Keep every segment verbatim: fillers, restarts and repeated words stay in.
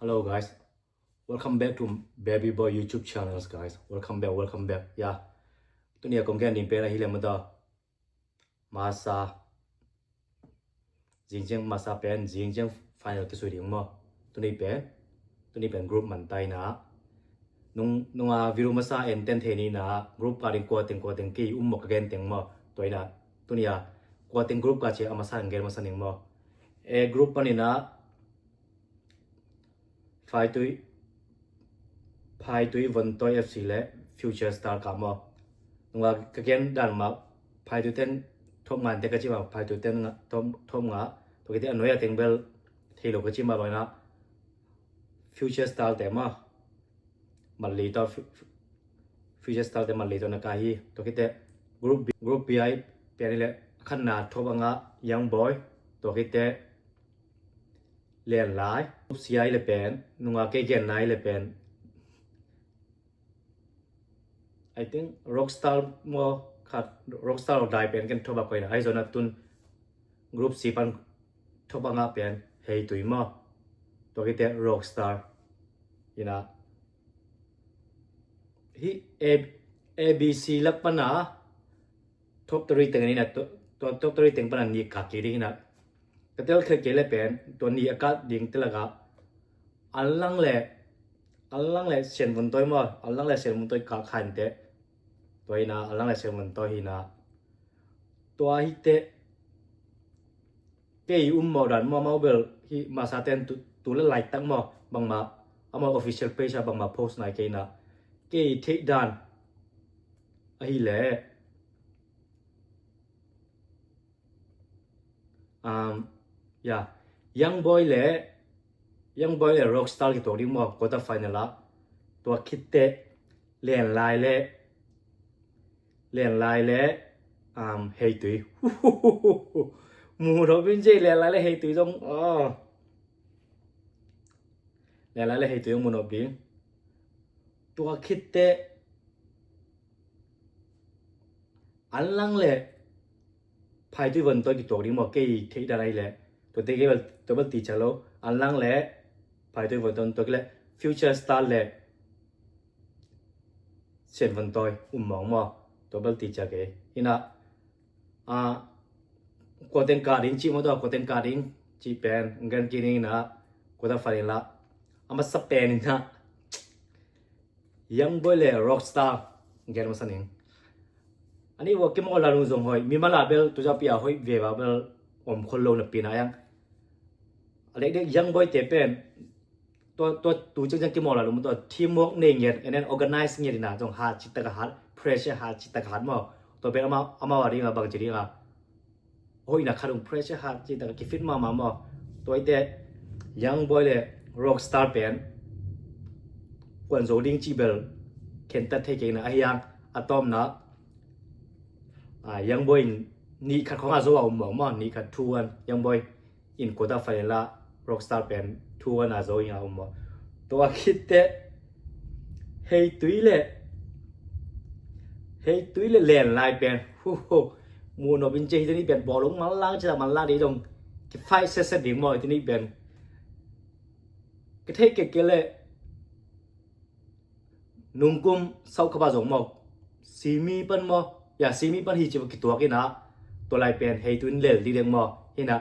Hello guys, welcome back to Baby Boy YouTube channels guys. Welcome back, welcome back. Ya, tuni a kong gen ding pen ahi le mata masa zingziang masa pen zingziang final kisui ding maw? Tuni pen tuni pen group man tai na nung nunga video masa en ten thei ni na group ka ding kua teng kua teng ki um maw ka gen teng maw? Tua ina tuni a kua teng group ka cia a masa ang gen masa ning maw? E group pan ina Phaitui Phaitui Vontawi F C le Future Star ka maw? Nunga ka gen dan ma Phaitui ten thop ngan te ka ci ma Phaitui ten thop nga to kite a noi a teng bel thei lo ka ci ma bang na Future Star te ma Mali to Future Star te Mali to na ka hi to kite group B, group B ai pian le khan na thop anga Young Boy to kite Lian Lai. Group C ai le pen nunga kei gen nai le pen I think Rockstar maw khat Rockstar of Dai pen ken thop a koina ai zona tun group C pan thop anga pen Hei Tui maw? To kite Rockstar ina hi A B C lak pana top three teng ni na top three teng pana ni ka ki ding ina ka tel khe ke le pen to ni a ka ding te laka an lang le an lang le Sian Vontawi maw an lang le Sian Vontawi ka khan te to ina an lang le Sian Vontawi hi na tua hi te kei um maw dan maw mau bel hi masa ten tu le lai tak maw bangma amau official page a bangma post nai kei na kei thei dan ahi le um ya Young Boy le Young Boy le Rockstar ki tuak ding maw quarter final a tua khitte Lian Lai le Lian Lai le um Hei Tui mu no bin je Lian Lai le Hei Tui zong oh Lian Lai le Hei Tui zong mu no bin tua khitte an lang le Phaitui Vontawi ki tuak ding maw kei thei dan ahi le to te kei bel to bel ti cha lo an lang le Phaitui Vontawi to kei le Future Star le Sian Vontawi um mawng maw to bel ti cha kei ina a quarter ka ding ci maw to quarter ka ding ci pen ngan ki ding ina quarter final a masa pen ina Young Boy le Rockstar gen masa ning ani wa kimawl la lung zong hoi mi mala bel tu za pia hoi ve ba bel om khol lo na pina yang a lek dek Young Boy te pen tua tua tu chang chang kimawl la lung tua teamwork nei ngiat and then organize ngiat ina zong hat ci taka hat pressure hat ci taka hat maw tua pen ama ama wa ding a bang ci ding a hoihna khat ung pressure hat ci taka kifit mahmah maw tua ite Young Boy le Rockstar pen kuan zo ding ci bel khen tat thei kei na ahi ang a tawmna Young Boy in nih khat khong a zo a um maw maw nih khat two one Young Boy in quarter final a Rockstar pen two one a zo in a um maw tua khitte Hei Tui le Hei Tui le Lian Lai pen hu hu mu no bin che hi tuni pen bawlung manlang che manlang dei dong ki fight set set ding maw tuni pen ka thei ke ke le nungkum sau khaba zong maw simi pan maw ya simi pan hi ci ki tuak ina tua lai pen Hei Tui in lel di deng maw hina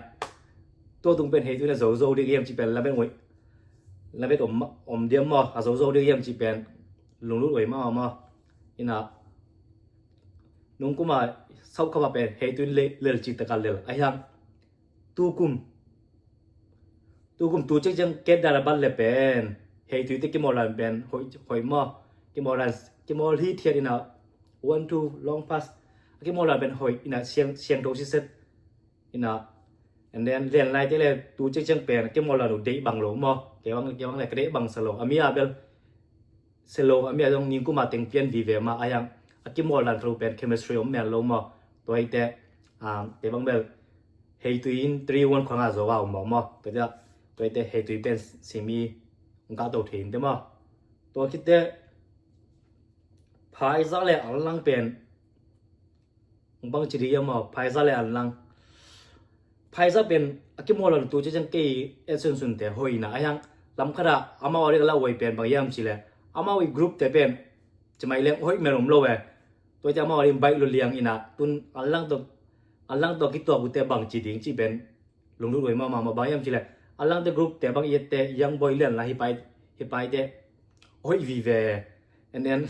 tua tung pen Hei Tui na zo zo di yem ci pen la pen oi la pen om om diam maw a zo zo di yem ci pen lunglut oi maw maw ina nungkuma sau khaba pen Hei Tui in lel ci taka lel a hiang tukum tukum tu cek ceng ket dara bat le pen Hei Tui te kimawl lan pen hoi hoi maw kimawl lan kimawl hi thiat ina one two long pass kimawl lan pen hoi ina siang siang tho si set ina and then Lian Lai te le tu cek ceng pen kimawl lan u dei bang lo maw kewang kewang le ka dei bang sa lo a mi a bel selo a mi a zong ningkuma teng pian vive ma a yang a kimawl dan khalu pen chemistry om mel lo maw tua ite te bang bel Hei Tui in three one khong a zo a um maw maw tua ite tua ite Hei Tui pen simi ngah to thei in te maw tua khitte Phaiza le an lang pen bang ci di a maw Phaiza le an lang Phaiza pen a kimawl lan tu ci ceng kei e sun sun te hoi na a yang Lam khatah amau a ding a lauhuai pen bang hiam cih leh, amau i group te pen cimai leng hoih mel om lo e. Tua i te amau a ding baih lua liang in ah, tun a lang tawh, a lang tawh kituak uh te bangci ding cih pen lunglut huai mahmah. Bang hiam cih leh, a lang te group te bang i et te, Young Boy Lian la hi pai, hi pai te hoih vive. And then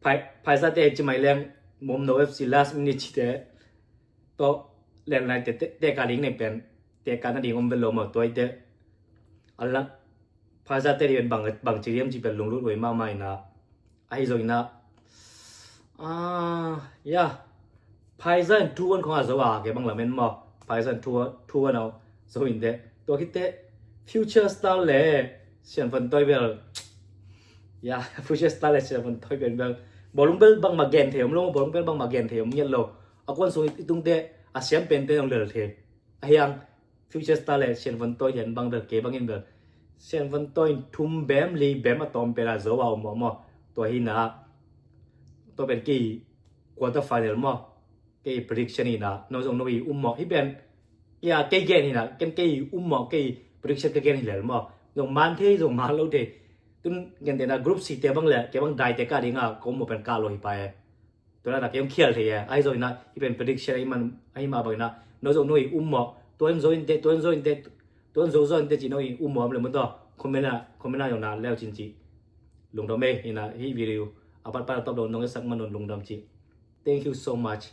Phai, Phaiza te cimai leng Momno F C last minute ci te tawh, Lian Lai te, te, te ka ding nei pen, te ka na ding om vel lo maw, tua i te. A lang, Phaiza te ding pen bang, bangci diam cih pen lunglut huai mahmah in ah. Ahi zong in ah, ah, ya, Phaiza in two one khong a zo a, kei bang lamen maw. Phaiza in two one, two one a zo in te. Tua khit te Future Star le Sian Van Toi bel, ya, Future Star le Sian Van Toi pen bel bawlung bel bangmah gen thei om lo, bawlung bel bangmah gen thei om ngiat lo. A kuan sung i tung te a siam pen te zong lel thei. A hiang Future Star le Sian Van Toi lian bang bel, kei bangin bel Sian Van Toi in thum bem, li bem a tawm pen a zo a om maw. Tua hi in ah, tua pen kei quarter final maw, kei prediction hi in ah, no zong no i um maw. Hi pen, ya, kei gen hi in ah, ken kei um maw, kei prediction ka gen hi lel maw. Zong man thei, zong man lo thei. Tun gen te in ah group C te bang le, kei bang dai te ka ding a, ko maw pen ka lo hi pai e. Tua na kei hong khial thei e. Ahi zong in ah, hi pen prediction ahi man, ahi mah bang in ah, no zong no i um maw. Tuan zo in te, tuan zo in te, tuan zo zo in te ci no i um maw, am le mun tawh comment ah, comment ah zong na leu cin ci. Lungdam e, in ah, hi video a pat pat a tawp lo nong e sak man un lungdam ci. Thank you so much.